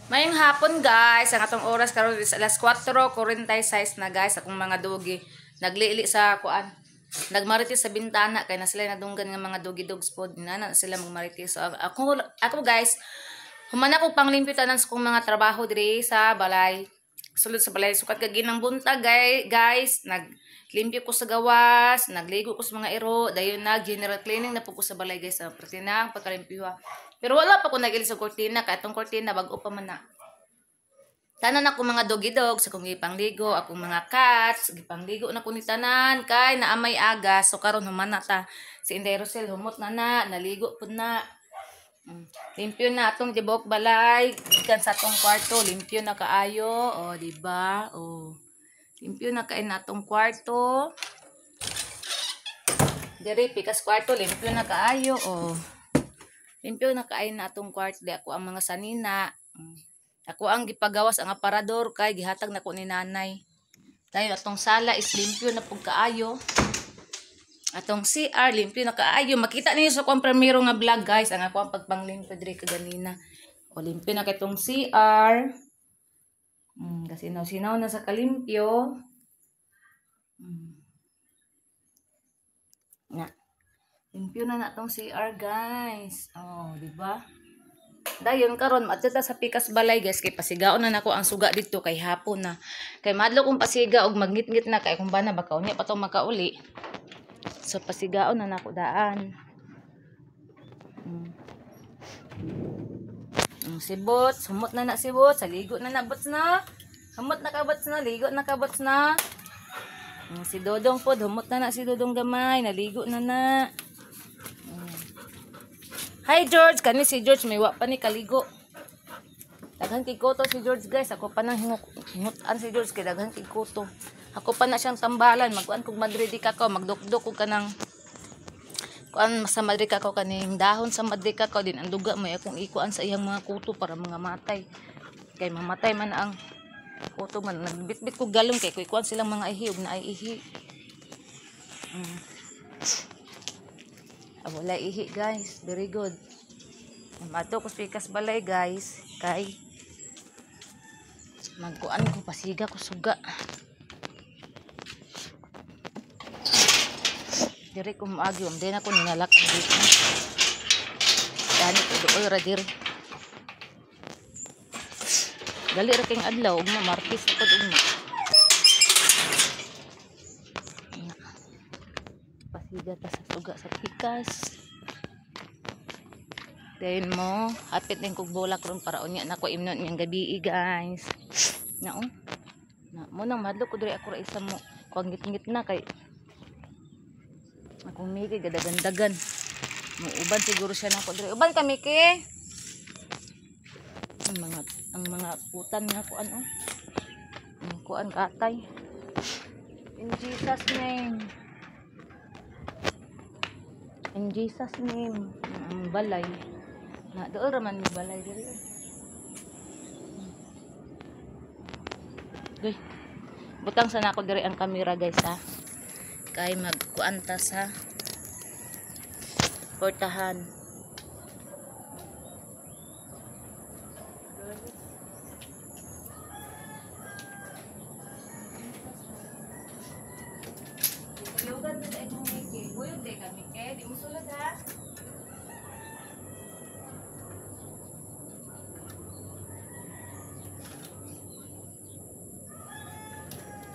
Mayong hapon, guys, ang atong oras karon is alas 4:46 na, guys. Akong mga dogi nagliili sa kuan. Nagmarites sa bintana kay na sila nadunggan nga mga dogi dogs pod na na sila magmarites. So ako ako guys, human ako panglimpyo tanan sa kong mga trabaho diri sa balay. Sulod sa balay sukat kag ginang buntag, guys, naglimpyo ko sa gawas, nagligo ko sa mga iro, dayon nag general cleaning na po ko sa balay, guys. Sa pertina ang pagkalimpyo. Pero wala pa ko nag sa kortina kay atong kortina bag-o pa man na. Tanan ako mga doggy dogs, akong gipangligo, akong mga cats, gipangligo na ko ni tanan kay naamay aga. So karon human na ta. Si Inday Rosel humot na na, naligo pud na. Limpyo na atong tibok balay, gikan sa atong kwarto, limpyo na kaayo, o di ba? O. Limpyo na kay na atong kwarto. Diri pikas kwarto, limpyo na kaayo, o. Limpyo na kaayo na atong kwarto, di ako ang mga sanina. Ako ang gipagawas ang aparador kay gihatag nako ni nanay. Dayon atong sala is limpyo na pug kaayo. Atong CR limpyo na kaayo. Makita ninyo sa akong primero nga vlog, guys, ang ako ang pagpanglimpyo diri kaganina. O limpyo na kay tong CR. Kasi sinaw na sa kalimpyo. Na. Limpyo na na tong CR, guys. Oh, di ba? Dayon karon maadto ta sa pikas balay, guys, kay pasigaon na nako ang suga dito kay hapon na. Kay madlo kong pasiga og magngitngit na kay kung bana baka unya pa to makauli. So pasigaon na nako daan. Si Bots, humot na na si Bots, ligo na na Bots na. Humot na ka Bots na, ligo na ka Bots na. Si Dodong pod, humot na na si Dodong gamay, naligo na na. Hi George, kani si George may wa pa ni kaligo. Daghan kay kuto si George, guys. Ako pa nang hingutan si George kay daghan kay kuto. Ako pa na siyang tambalan, magkuan kog Madrid di kakao, magdukduk kog kanang kuan sa Madrid kakao kaning dahon sa Madrid kakao din ang duga may akong ikuan sa iyang mga kuto para mga matay. Kay mamatay man ang kuto man nagbitbit kog galon kay kuan silang mga ihi ug naay ihi. Wala ihi, guys. Very good. Mato ko pikas balay, guys. Kay magkuan ko pasiga ko suga. Diri ko moagi, um din ako ninalak ang dito. Dani ko dool ra diri. Dali ra king adlaw ugma Martes na pud ugma. Pasiga ta sa suga sa pikas. Dayon mo, hapit din kog bulak ron para unya nako imnon niyang gabi, guys. Na oh. Na mo nang madlok ko diri ako ra isa mo. Kuang ngit-ngit na kay akong Miki gadagandagan. Mo uban siguro siya nako diri. Uban ka Miki. Ang mga putan nga kuan oh. Ang kuan katay. In Jesus name. In Jesus name. Ang balay. Na doon raman may balay diri. Guy. Butang sana ako diri ang camera, guys, ha. Kay magkuan ta sa portahan. Yoga na tayo kong Miki. Buyog day ka, Miki. Di mo sulod, ha?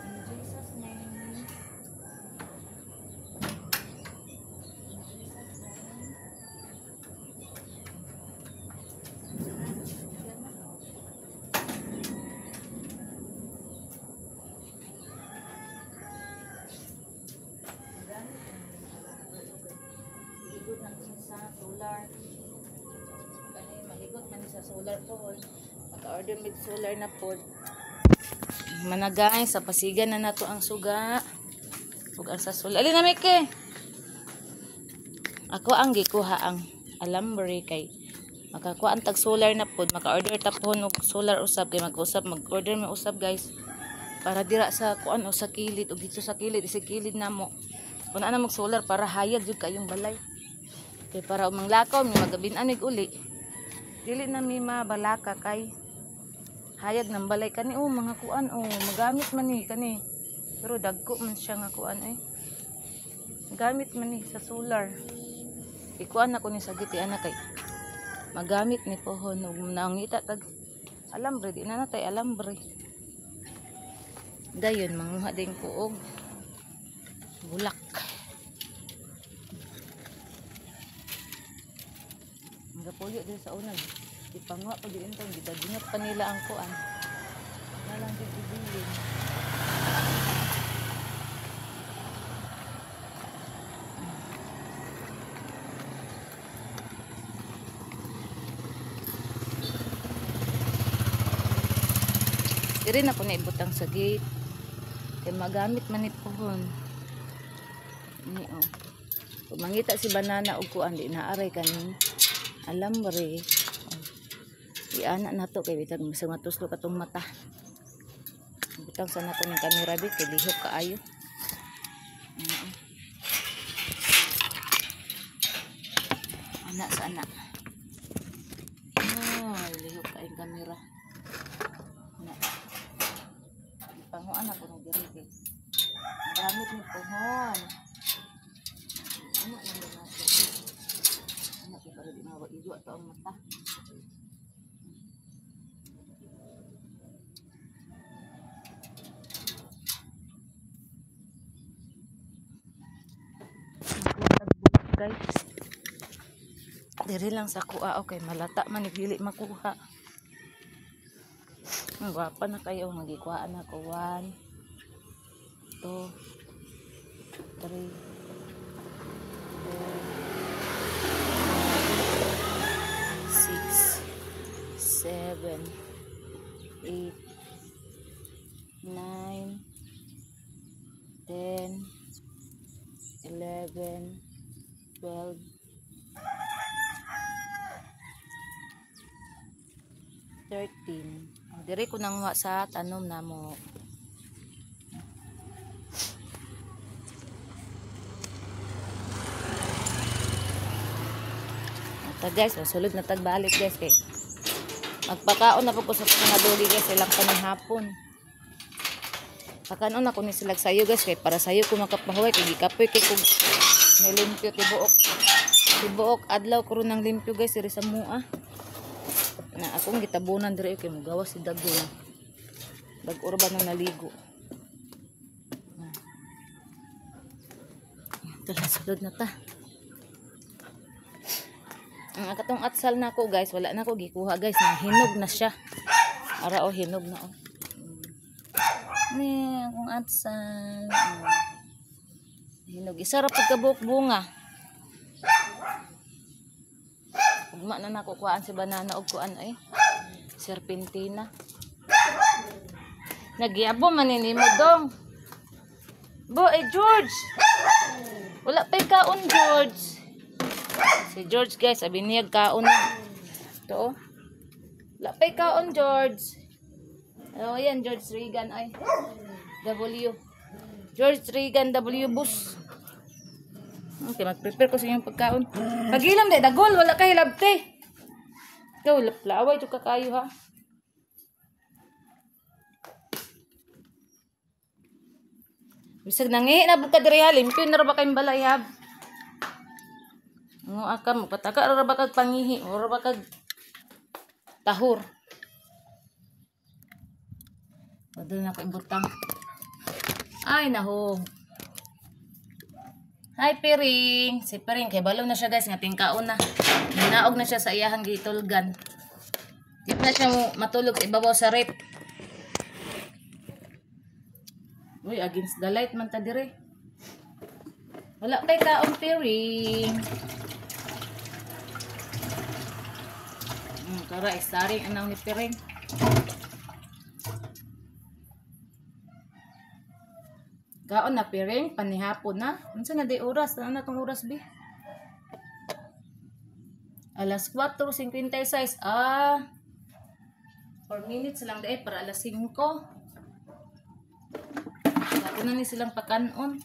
In Jesus name. In Jesus name. Maligot na kini sa solar. Kani maligot man sa solar po. Maka-order med solar na po. Mana guys, sa pasigan na nato ang suga. Ug ang sa solar. Ali na Miki. Ako ang gikuha ang alambre kay makakuha ang tag solar na pod, maka-order ta pohon og solar usab kay mag-usab, mag-order may usab, guys. Para dira sa kuan o sa kilid og dito sa kilid, isig kilid namo. Kuna na mag solar para hayag jud kayong balay. Kay para umanglakaw mi magabin anig uli. Dili na mi mabalaka kay Hayag ng balay kani oh, mga kuan oh, magamit man ni kani. Pero dagko man siya nga kuan ay. Gamit man ni sa solar. Ikuan ako ni sa giti ana kay magamit ni pohon ug nangita tag alambre di na natay alambre. Dayon manguha din ko og bulak. Magapuyo din sa unag. Ipanguha pa din intong gidaginot pa nila ang kuan. Nalang gigibilin. Diri na ko na ibutang sa gate. Kay magamit man ni pohon. Ni oh. Kung mangita si banana og kuan di naaray kaning alambre. Oh. Iana na to kay bitag bisag matuslo katong mata. Butang sana ko ning kamera bi kay lihok kaayo. Ana sa ana. Oh, lihok kaayong kamera. Ana. Ipanguan ako ng diri kay magamit ni pohon. Ana lang din nato. Ana kay para di mawaigo ato ang mata. Guys, diri lang sa kuha, okay, malata man dili makuha. Ang gwapa na kayo, magikuhaan na ko. 1, 2, 3, 4, 6, 7, 8, 9, 10, 11, 12, 13. Oh, dire ko nanguha sa tanom namo. Ata guys, masulod na tagbalik guys kay magpakaon na po ko sa mga doli guys ilang panihapon. Pakanon ako ni sila sayo guys kay para sayo ko makapahuway kay gikapoy kay kog nilimpyo tibuok. Tibuok adlaw karon ng limpyo guys diri sa mua. Na akong gitabunan diri kay mogawas si Dagol. Dag-ura ba nang naligo. Ito sulod na ta. Ang akatong atsal na ako guys, wala na ako gikuha guys, hinog na siya. Ara oh, hinog na oh. Ni akong atsal. Oh. Hinog. Isa ra pud ka buok bunga. Ugma na nako kuhaan si banana og kuan ay serpentina. Nagyabo man ni nimo dong. Bo eh George. Wala pay kaon George. Si George guys, abi niya kaon na. Ito oh. Wala pay kaon George. Oh ayan George Regan ay. W. George Regan W Bush. Okay, mag-prepare ko sa inyong pagkaon. Pagilam de dagol, wala kay labte. Ikaw, laway to kakayo ha. Bisag nangihi na buka diri ha, limpyo na ra ba kayong balay ha. Ngo aka mo pataka ra ba kag pangihi, ora ba kag tahor. Padul na ko ibutang. Ay naho. Hi Piring. Si Piring kay balo na siya guys nga tingkaon na. Ninaog na siya sa iyahang gitulgan. Di na siya matulog sa ibabaw sa rep. Uy, against the light man ta dire. Wala kay kaon Piring. Tara starring anaw ni Piring. Kaon na Piring, panihapon na. Unsa na di oras? Ano na tong oras bi? Alas 4:56. Ah. 4 minutes lang dai para alas 5. Ako na ni silang pakanon.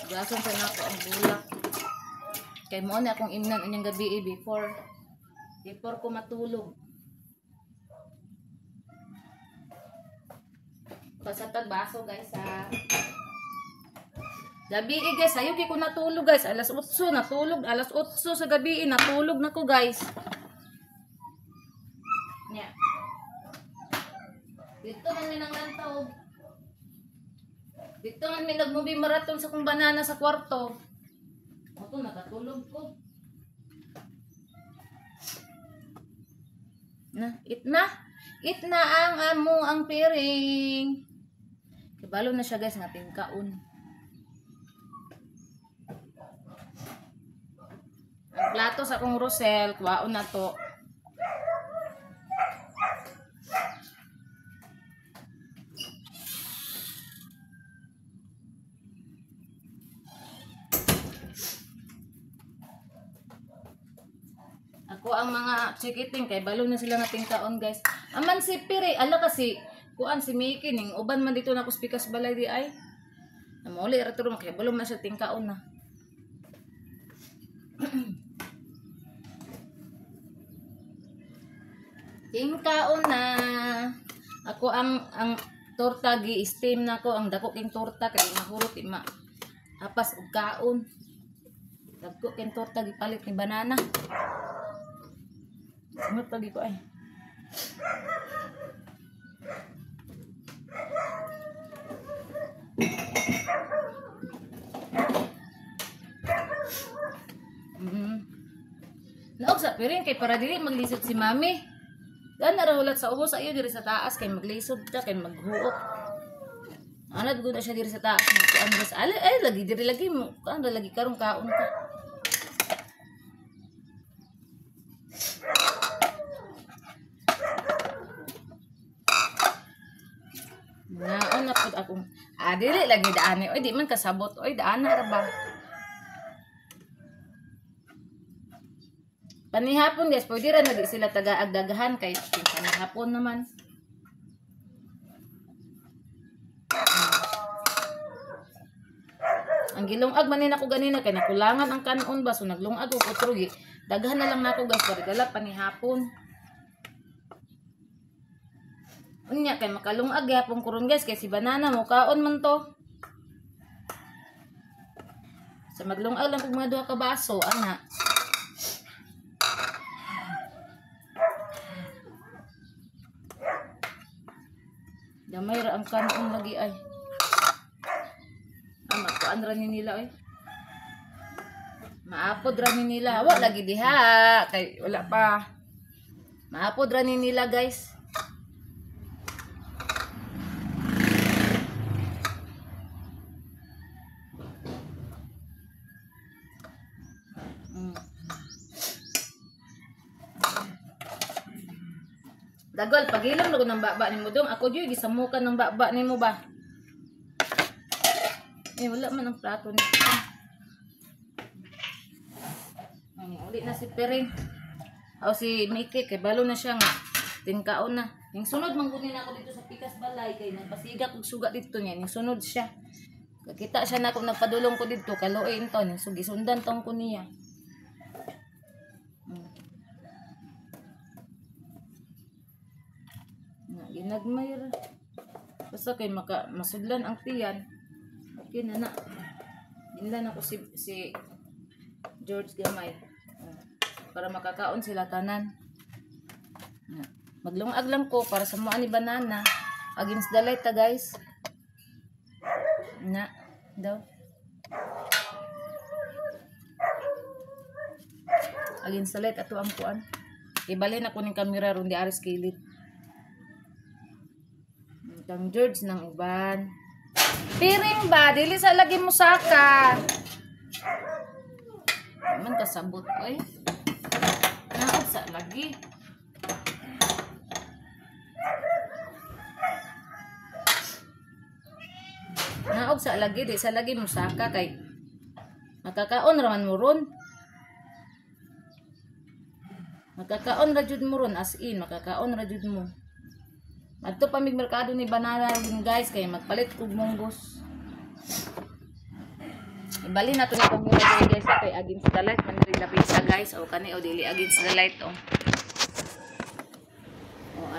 Gason sa nako ang bulak. Kay mo na akong imnan unyang gabi before Before ko matulog. Basta tagbaso guys ha. Gabi guys, ayo ko natulog guys. Alas 8 natulog, alas 8 sa gabi natulog na ko guys. Nya. Dito man mi nang lantaw. Dito man mi nagmubi marathon sa kong banana sa kwarto. Oto nakatulog ko. Na, it na. It na ang amo ang piring. Kabalo na siya guys nga tingkaon. Ang plato sa akong Rosel, kuwaon na to. Ako ang mga chikiting kay balo na sila nga tingkaon guys. Aman si Piri, ala kasi kuan si Mickey ning uban man dito na ko spikas balay di ay. Namuli ra turo kay balo man siya tingkaon na. Tingkaon na. Ako ang torta gi-steam na ko, ang dako king torta kay mahurot ima. Apas og kaon. Dako king torta gipalit ni banana. Sunod lagi ko ay. Naog sa piring kay para dili maglisod si mami. Dan narahulat sa ubos ayo diri sa taas kay maglisod ta kay maghuot. Anad gud na siya diri sa taas magkuan guys. Ay lagi diri lagi mo kuan ra lagi karong kaon ka. Naon na pud akong dili lagi daani oy di man kasabot oy daana ra ba. Panihapon guys, pwede ra na di sila taga-agdagahan kay panihapon naman. Ang gilungag man ni nako ganina kay nakulangan ang kanon ba so naglungag og otro gi. Daghan na lang nako guys para dala panihapon. Unya kay makalungag gyapon kuron guys kay si banana mo kaon man to. Sa maglungag lang kog mga duha ka baso ana. Damay ra ang kanon lagi ay. Magkuan ra ni nila ay. Maapod ra ni nila. Wa lagi diha kay wala pa. Maapod ra ni nila guys. Dagol, pagilom na ko ng baba ni mo dong. Ako diyo, gisamukan ng baba ni mo ba? Eh, wala man ang plato ni. Uli na si Pering. O si Mickey, kay balo na siya nga. Tinkaon na. Ning sunod, manggunin ako dito sa Pikas Balay. Kay nagpasiga kog suga dito niya. Ning sunod siya. Kakita siya na kung nagpadulong ko dito. Kaluoy to. Ning sugisundan tong ko niya. Ginagmay ra. Basta kay maka masudlan ang tiyan. Okay na na. Ginlan ako si George gamay. Para makakaon sila tanan. Maglungag lang ko para sa mua ni banana. Against the light ta guys. Na daw. Against the light ato ang kuan. Ibalhin ako ning kamera ron di aris kilid. Kang George ng uban. Piring ba? Dili sa lagi mo saka. Man kasabot oy. Naog sa lagi. Naog sa lagi di sa lagi mo saka kay makakaon ra man mo ron. Makakaon ra jud mo ron as in makakaon ra jud mo. Adto pa mig merkado ni banana rin guys kay magpalit kog munggos. Ibali na to ni kamera guys kay against the light man diri lapit sa guys o kani o dili against the light oh.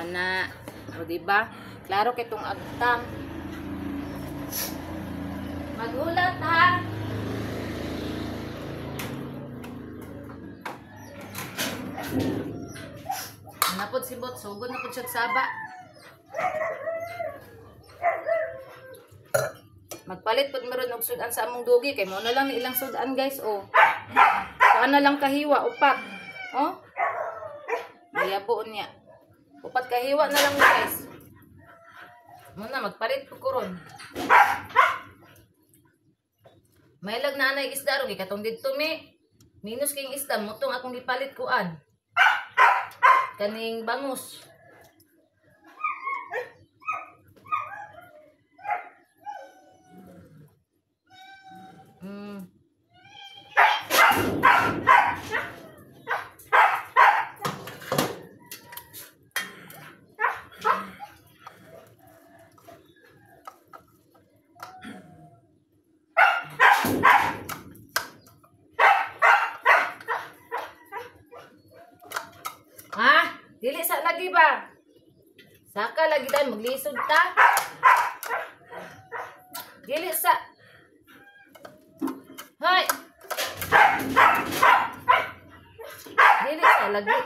Ana. O, diba? Klaro kay itong agtang. Maghulat ha. Napod si Bot, sugod na pod siya saba. Magpalit pod meron og sudan sa among dugi kay mo na lang ni ilang sudan guys oh. Saan na lang kahiwa upat. Oh. Mayabo niya. Upat kahiwa na lang guys. Muna magpalit po ko ron. Maylag na anay isda ron katong didto mi. Minus king isda mutong akong gipalit kuan. Kaning bangus. Ha? Dili sa lagi ba? Saka lagi tayo maglisod ta. Dili sa. Hoy. Dili sa lagi.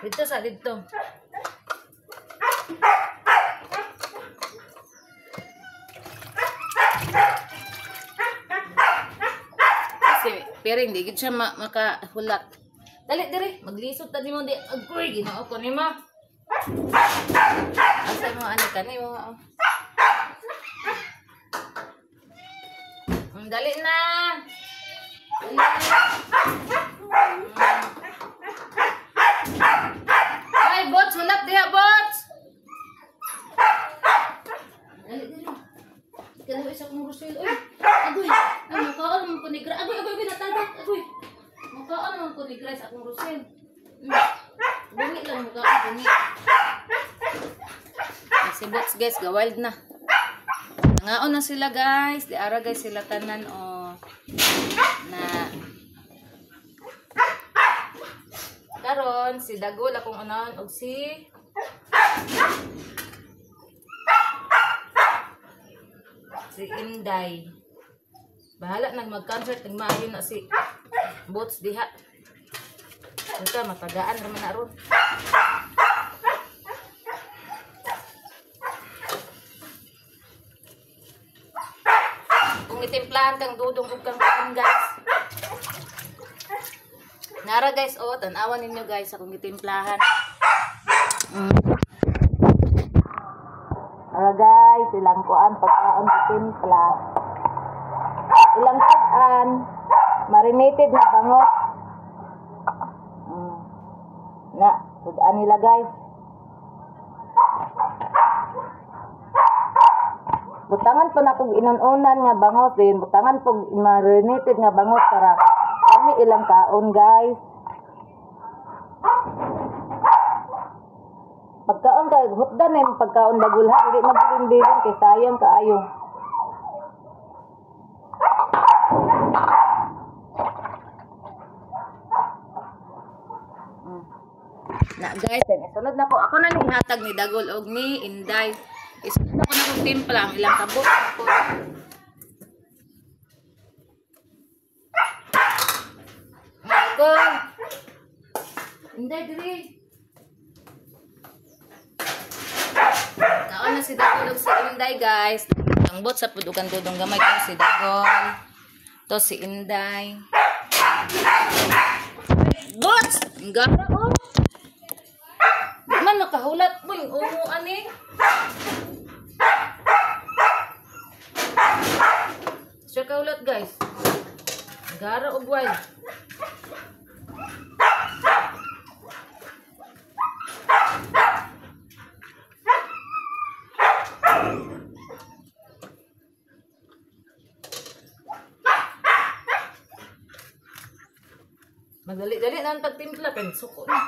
Dito sa dito. Kasi piring di gid siya makahulat. Dali diri, maglisod ta nimo di. Agoy, Ginoo ko nimo. Asa mo ani kani mo. Dali na. Dali. Ay, bots, hulat diha, bots. Dali diri. Kanaw isa kong Rosel. Oy, agoy. Ay, makaon man ko ni Gra. Agoy, agoy, agoy, natagak. Agoy. Mukhaan naman ko ni Grace akong Rosel. Bungi lang mukhaan, bungi. Si Bots guys, ga-wild na. Nangaon na sila guys. Di ara guys sila tanan o. Na. Karon si Dagol akong unahan og si Inday. Bahala nang mag-concert nagmaayo na si Bots diha. Ito, matagaan naman na ron. Kung itimplahan kang dudong ug kang kaon guys. Nara guys, oh, tan-awan ninyo guys akong gitimplahan. Ara guys, ilang kuan pagkaon gitimpla. Ilang kuan marinated na bangos. Na, sudan nila guys. Butangan pa na kog inon-unan nga bangos din, butangan pog marinated nga bangos para kami ilang kaon guys. Pagkaon kay hutdan eh, pagkaon dagulha, dili magbilin-bilin kay sayang kaayo. Na guys, isunod na ko. Ako na ning hatag ni Dagol og ni Inday. Isunod na ko na kong timpla ang ilang kabuk. Dagol. Inday diri. Kaon na si Dagol og si Inday guys. Ang bot sa pudukan dudong gamay to si Dagol. To si Inday. Bots! Gara oh. Man nakahulat mo yung umuan eh. Siya kahulat guys. Gara og wild. Madali-dali na ang pagtimpla. Pero suko na.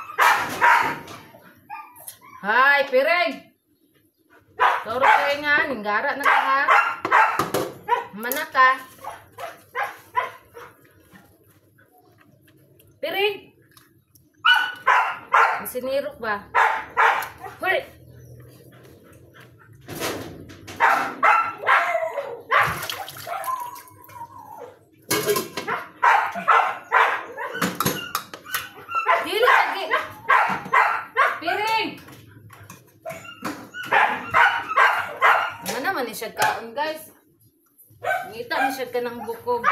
Hay, Pireng! Toro kayo nga, ninggara na ka ha. Manaka. Pireng! Kusinero ba? Hoy! Dili lagi. Piring. Ano naman ni siya kaon, guys. Ngita ni siya ka ng bukog.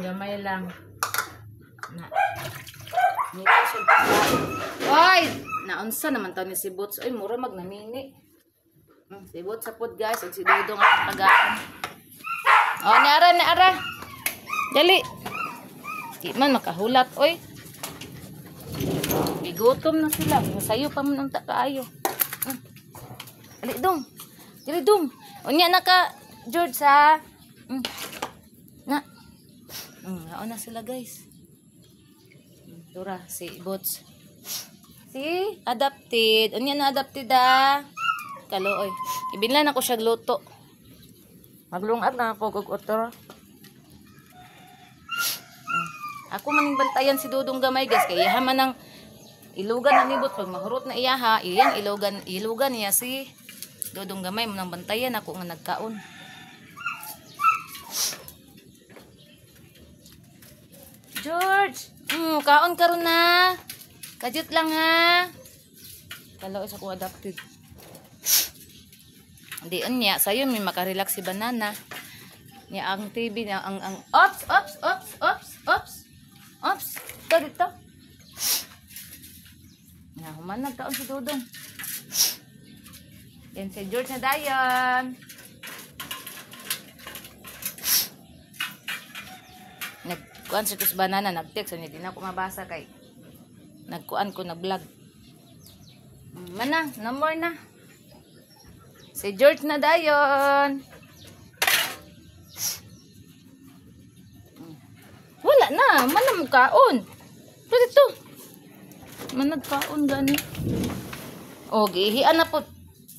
Gamay lang. Na. Ngita siya kaon. Oy, naunsa naman taon ni si Boots. Oy, mura magnamini. Si Boots sa pod, guys, ug si Dudong ang tagaan. Oh, ni ara, ni ara. Dali. Di man makahulat, oy. Gigutom na sila. Masayo pa man unta kaayo. Ali dong. Dali dong. Unya na ka, George, ha. Na. Naon na sila, guys. Tura si Boots. Si adopted. Unya na adopted, ha. Kaluoy. Ibinlan ako siya luto. Maglungat na ako og otro. Ako maning bantayan si Dudong gamay, guys, kay iyaha man ang ilugan na nibot pag mahurot na iyaha, iyang ilugan, ilugan niya si Dudong gamay mo nang bantayan ako nga nagkaon. George, kaon karon na. Kadyot lang ha. Kalaw sa ko adopted. Di unya sayo may makarelax si Banana. Niya ang TV niya ang ops ops ops ops ops. Ops, ito dito. Na human nagkaon si Dudong. Yan si George na dayon. Nagkuan si Kus Banana, nag-text niya, di na ako mabasa kay nagkuan ko na vlog. Mana, no more na. Si George na dayon. Wala na, mana mo kaon. Ito dito. Managkaon gani. Oh, giihian na pod.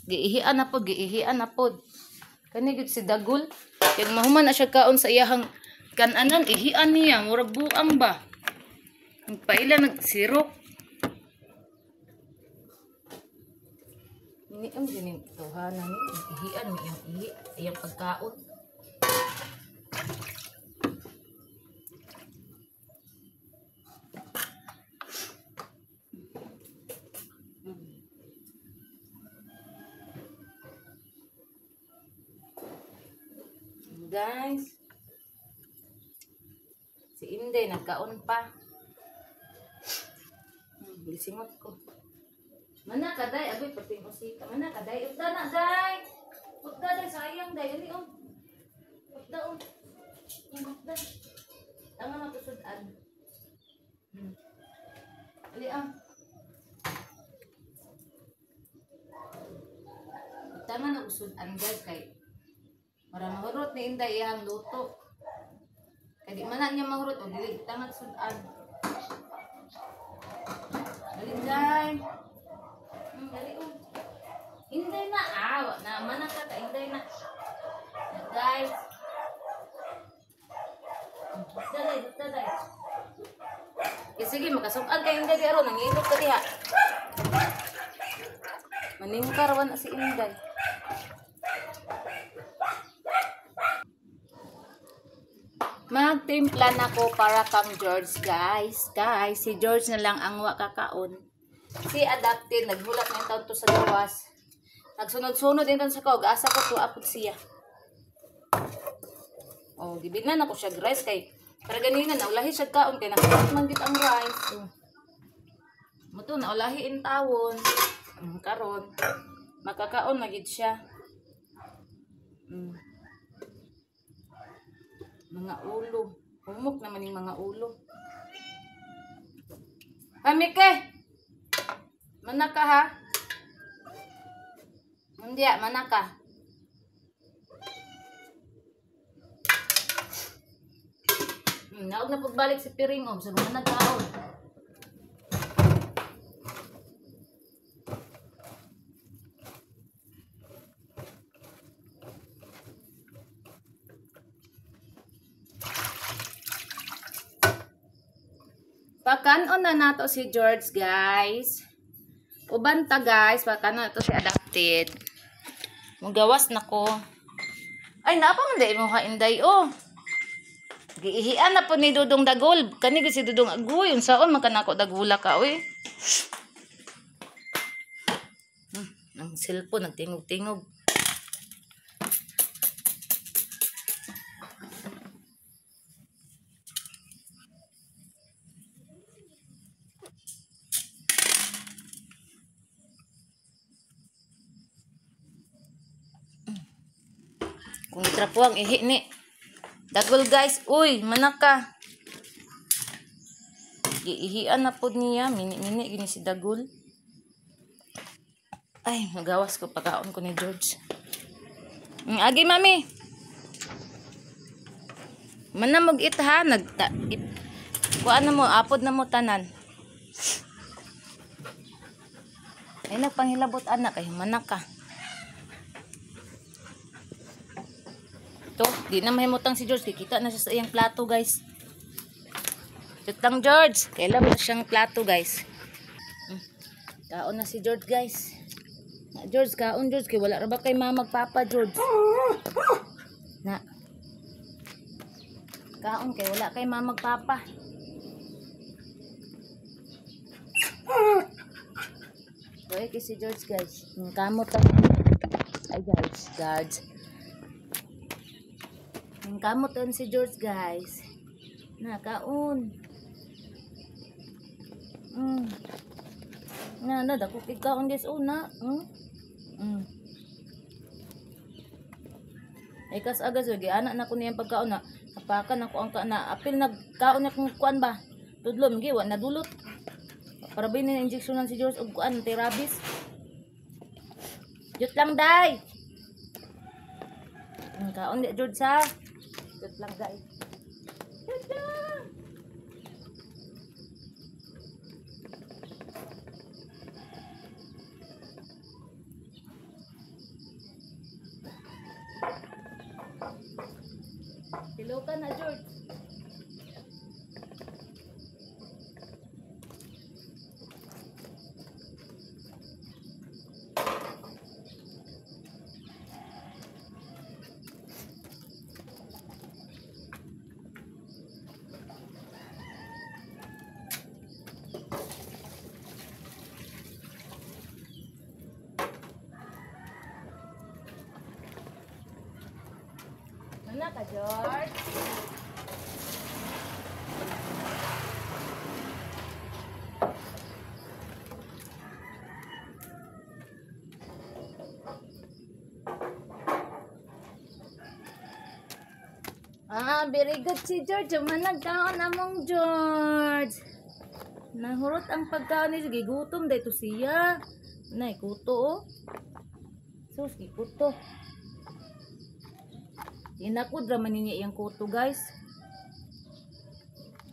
Giihian na pod, giihian na pod. Kani gyud si Dagul. Kay mahuman na siya kaon sa iyahang kananan, ihian niya, murag buang ba. Nagpaila nagsirok. Ni ang dining tuhanan ni ihian ni iyang ihi, iyang pagkaon. Guys, si Inday nagkaon pa. Gisingot ko. Mana ka day, agoy perting usika. Mana ka day, utda na day. Utda day, sayang day. Ali oh. Utda oh. Utda. Tanga na tusud-an. Ali ah. Tanga na usud-an guys kay para mahurot ni Inday iyang luto. Kay di man na niya mahurot o dili tangan sud-an. Dali day. Dali oh. Inday na ah, na man ka ka Inday na. Guys. Dali, dali. Eh, sige makasuk-an kay Inday di aron nangilot ka diha. Maningkar wa na si Inday. Magtimpla na ko para kang George, guys. Guys, si George na lang ang wa kakaon. Si adopted, naghulat na yung taon to sa gawas. Nagsunod-sunod din taon sa kaog. Asa ko to, apod siya. Oh, gibinan ako siya rice kay para ganina naulahi siya kaon kay nakaot man gid ang rice. Oh. Muto naulahi in tawon. Karon makakaon na gid siya. Mga ulo. Humok naman yung mga ulo. Pamike! Manaka ha? Mundiya, manaka. Naog na pagbalik si Piringom. Sa mga nagkaon. Pakanon na nato si George, guys. Uban ta, guys, pakanon nato si adopted. Mugawas na ko. Ay, naa pa man dai mo ha, Inday, oh. Giihian na po ni Dudong Dagol. Kani si Dudong agoy, unsaon man kanako dagula ka, oy. Ang cellphone nagtingog-tingog. Kung itrapo ang ihi ni Dagol, guys. Uy, manaka. Giihian na pod niya. Mini-mini gini si Dagol. Ay, magawas ko. Pagkaon ko ni George. Agi, mami. Manamog it ha. Kuan na mo. Apod na mo tanan. Ay, nagpanghilabot anak. Ay, manaka. To, di na mahimutang si George. Kikita na siya sa iyang plato, guys. Tut lang, George. Kailan mo siyang plato, guys. Kaon na si George, guys. Na, George, kaon, George. Kay wala ra ba kay mama magpapa, George? Na. Kaon kay wala kay mama magpapa. Boy, kay si George, guys. Kamot ta. Ay, guys, guards. Kamutan si George, guys. Nakaon. Na, na, dako kay kaon, guys. Oh, na. Ay, kas agas, oy, giana na ko niyang pagkaon na. Apakan ako ang ka na. Apil nagkaon na kung kuan ba. Tudlo, magi, wa nadulot. Para ba yun injeksyonan si George og kuan, anti-rabies. Jut lang, day. Kaon di, George, ha. Jut lang, guys. Jut lang. Hello ka na, George. Ano ka, George? Ah, very good si George. Managkaon among George. Nahurot ang pagkaon ni gigutom dahito siya. Nay, kuto oh. Sus, gikuto. Inakod raman niya iyang kuto, guys.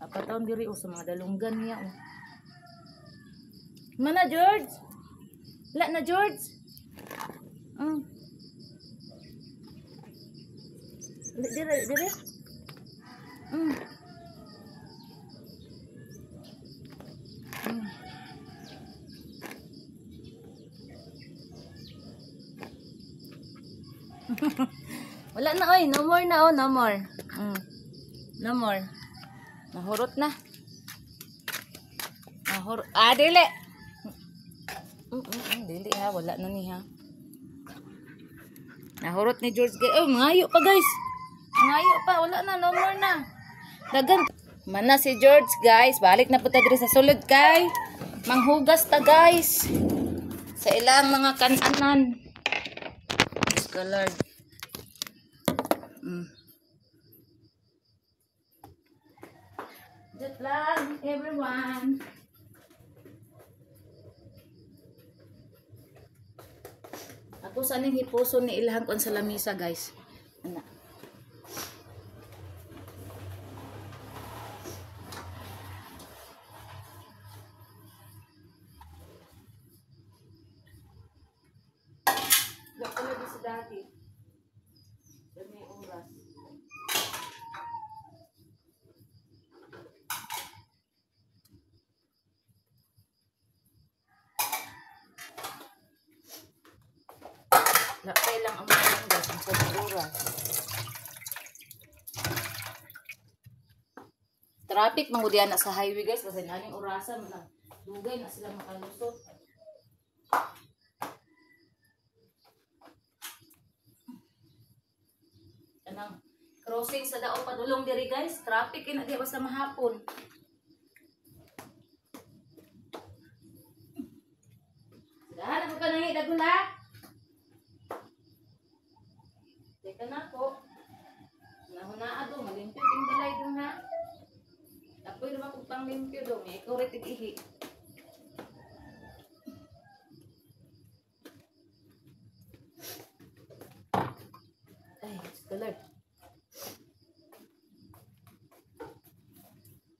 Apataon diri oh, sa mga dalunggan niya oh. Mana George? Wala na, George. Dire, dire. Wala na, oy. No more na, oh. No more. No more. Nahurot na. Nahurot. Ah, dili. Dili ha. Wala na ni ha. Nahurot ni George. Oh, mangayo pa, guys. Mangayo pa. Wala na. No more na. Dagan. Mana si George, guys. Balik na po ta diri sa sulod, kay. Manghugas ta, guys. Sa ilang mga kananan. Diyos ka, Lord. Good luck, everyone. Ako sa ning hipuso ni ilahang kon sa lamisa, guys. Ana. Wala si Daddy. Dami oras. Napay lang ang mga guys, ang oras. Traffic mangudian na sa highway guys kasi naning orasan na dugay na sila makalusot. Anang crossing sa Dao padulong diri guys, traffic ina di basta mahapon. Dahan ako ka nang dagula. Teka na ko. Nahunaa do, malimpyo ting balay dun ha. Tapoy naman kung panglimpyo do, may ikaw rin ihi. Ay, it's the Lord.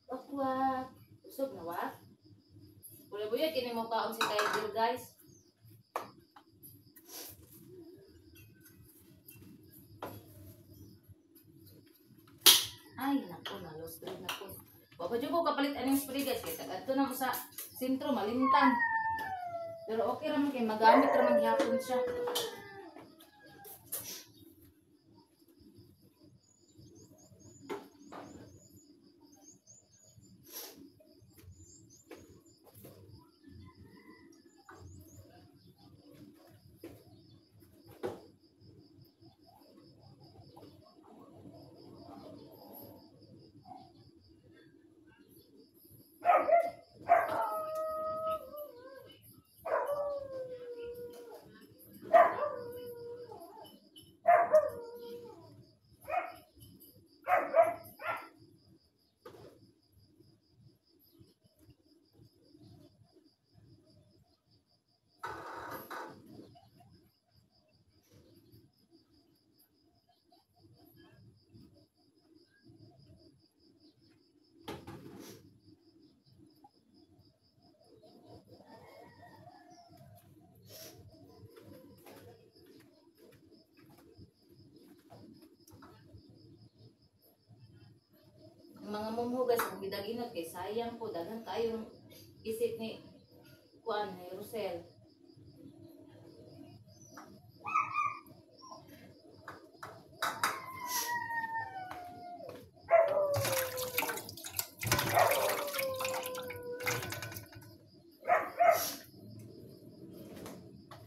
Wakwak. Usog na wa? Wala buya, kini mo kaon si Tiger guys. Ay, naku, na-lost rin ako. Wapa dyan ko kapalit aning spray guys. Kaya tagadto na mo sa sentro, malimtan. Pero okay raman kay magamit raman gihapon siya. Mga mumho guys, kung gidaginot kay sayang po, daghan kayong isip ni kuan ni Rosel.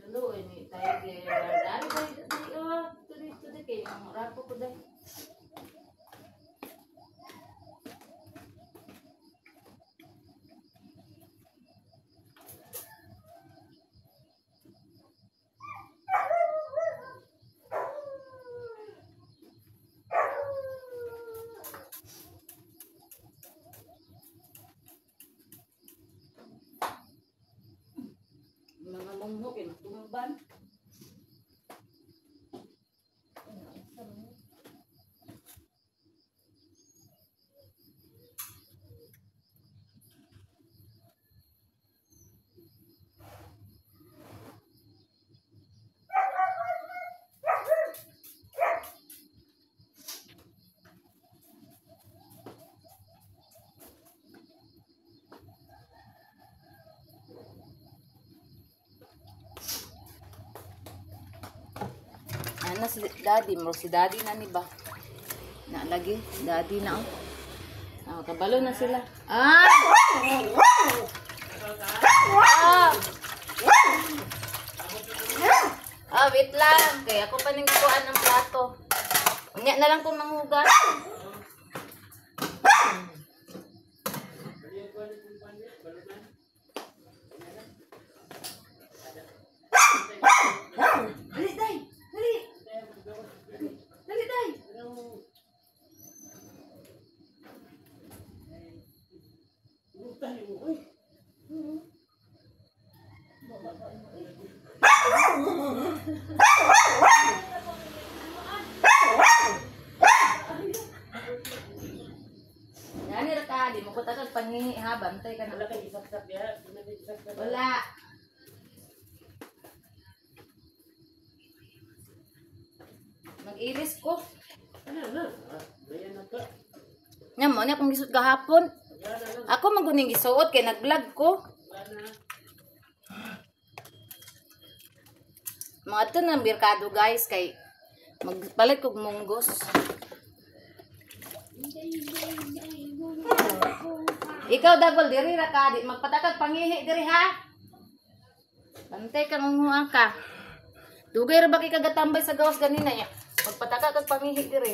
Hello, ni Tiger. Dari dari oh, tudi kay mga rapo ko dai. Mga mungho kay matumban. Ano si daddy mo? Si daddy na ni ba? Na lagi, daddy na oh. Ah, kabalo na sila. Ah! Ah! Ah, wait lang. Kaya ako pa ning kuan ng plato. Unya na lang kung manghugas. Dali, day. Dali. Dali, day. Dani ra ka, di mo ko tagag pangihi ha, bantay ka na. Wala kay isap-sap ya. Wala. Mag-iris ko. Ano na? Bayan na ka. Nya mo na akong gisuot gahapon. Ako man guning gisuot kay nag-vlog ko. Mga ito na merkado guys kay magpalit kog munggos. Ikaw Dagol diri ra ka, di magpatakag pangihi diri ha. Bantay ka ngunguha ka. Dugay ra ba kay kagatambay sa gawas ganina niya. Magpatakag kag pangihi diri.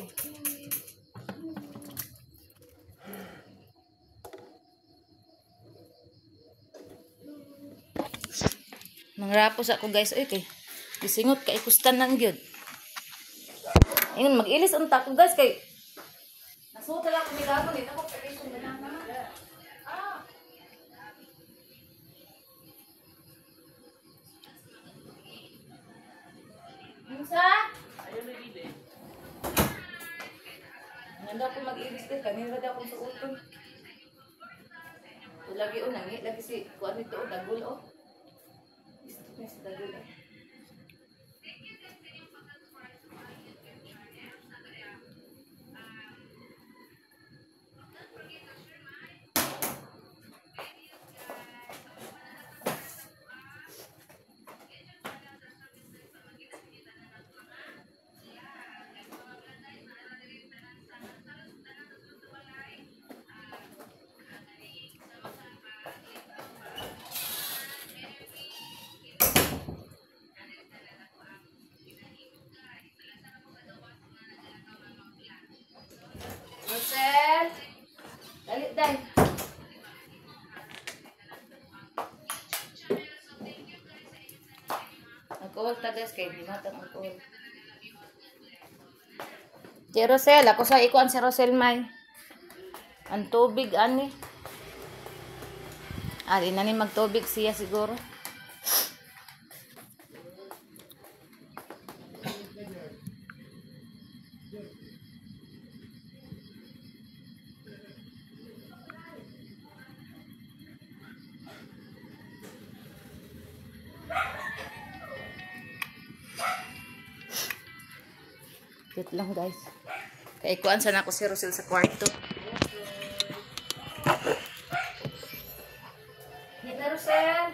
Mangrapos ako guys, oy kay gisingot kay kustan nang gyud. Ingon mag-ilis unta ko guys kay nasuta lang ko ni Gabon, dito ko pilisun na. Ah. Unsa? Ayaw na gili. Nanda ko mag-ilis kay kanina daw akong suoton. Lagi o nangi lagi si kuan nito o Dagol o. Istot niya si Dagol eh. Rosel! Dali, dali. Alcohol ta guys, kay di matang alcohol. Si Rosel, ako sa ikuan si Rosel may. Ang tubig ani. Ah, di na ni magtubig siya siguro. Wait lang guys. Kay kuan sana ako si Rosel sa kwarto. Nita Rosel.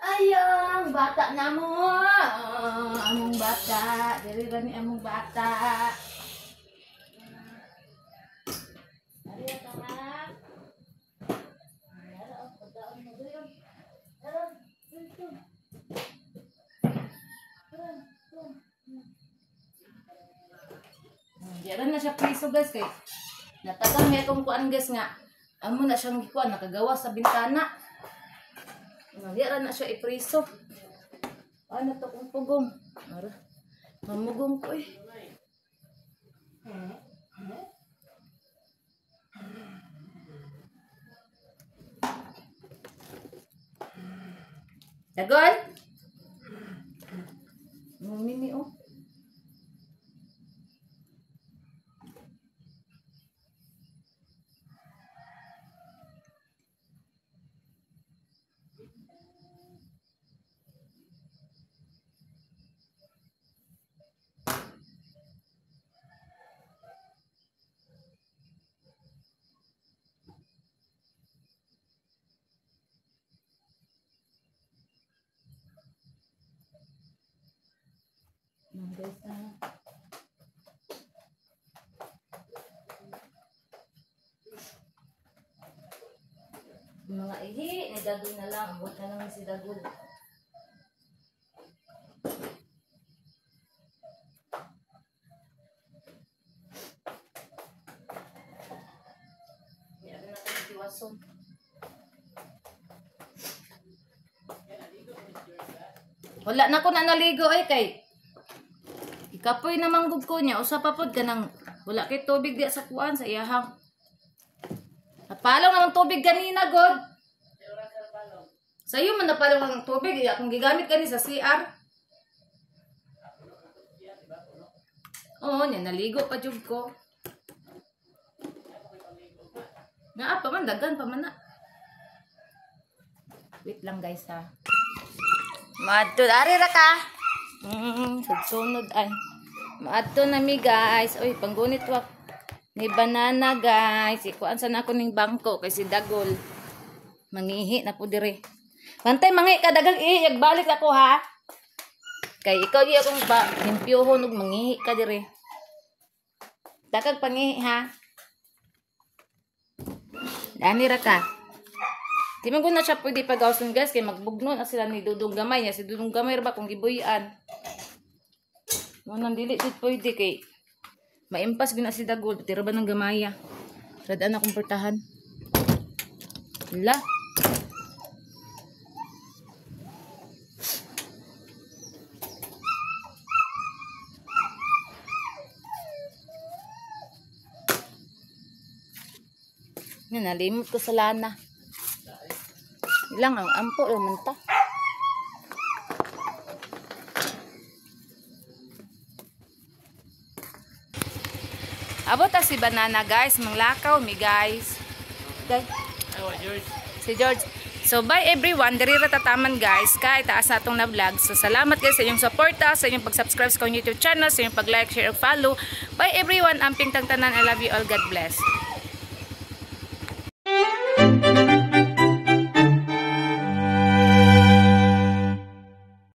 Ayang bata na mo. Among bata, diri ba ni among bata? Ari ka ha. Ara oh, pagkaon mo doon. Ara, dito. Diyan na siya priso guys kay natagang may akong kuan guys nga amo na siyang gikuan nakagawa sa bintana. Diyan na siya ipriso. Ano to kung pugong? Ara. Mamugong ko eh. Dagol? Mumini oh. Guys, mga ihi ni Dagol na lang, abot na lang si Dagol. Yan na natin tiwason. Wala na ko na naligo eh kay ikapoy na manggug ko niya. Usa pa pod kanang wala kay tubig diya sa kuan sa iyahang. Napalong naman tubig ganina god. Sayo man napalong ang tubig iya akong gigamit kani sa CR. Oo, niya naligo pa jud ko. Naa pa man dagan pa man na. Wait lang guys ha. Maadto ari ra ka. Sunod ay. Maadto na mi guys. Oy, panggunit wak ni banana guys. Ikuan sana ako ning bangko kay si Dagol. Mangihi na po dire. Bantay mangi ka dagang ihi, balik ako ha. Kay ikaw di akong pa limpyohon ug mangihi ka dire. Dakag pangihi ha. Dani ra ka. Di man gud na siya pwede pagawson, guys, kay magbugno na sila ni Dudong Gamay niya. Si Dudong Gamay ra ba kung gibuy-an. Mo nang dili jud pwede kay maimpas gyud na si Dagol, tira ba ng gamaya. Radaan akong portahan. La. Yan, nalimot ko sa lana. Ilang ang ampo, raman ta. Abot ta si Banana, guys, manglakaw mi, guys. Guys, Awa, George. si George. So bye everyone, diri ra tataman, guys, kay taas na atong na vlog. So salamat guys sa inyong suporta, sa inyong pag-subscribe sa akong YouTube channel, sa inyong pag-like, share, ug follow. Bye everyone, amping tang tanan. I love you all. God bless.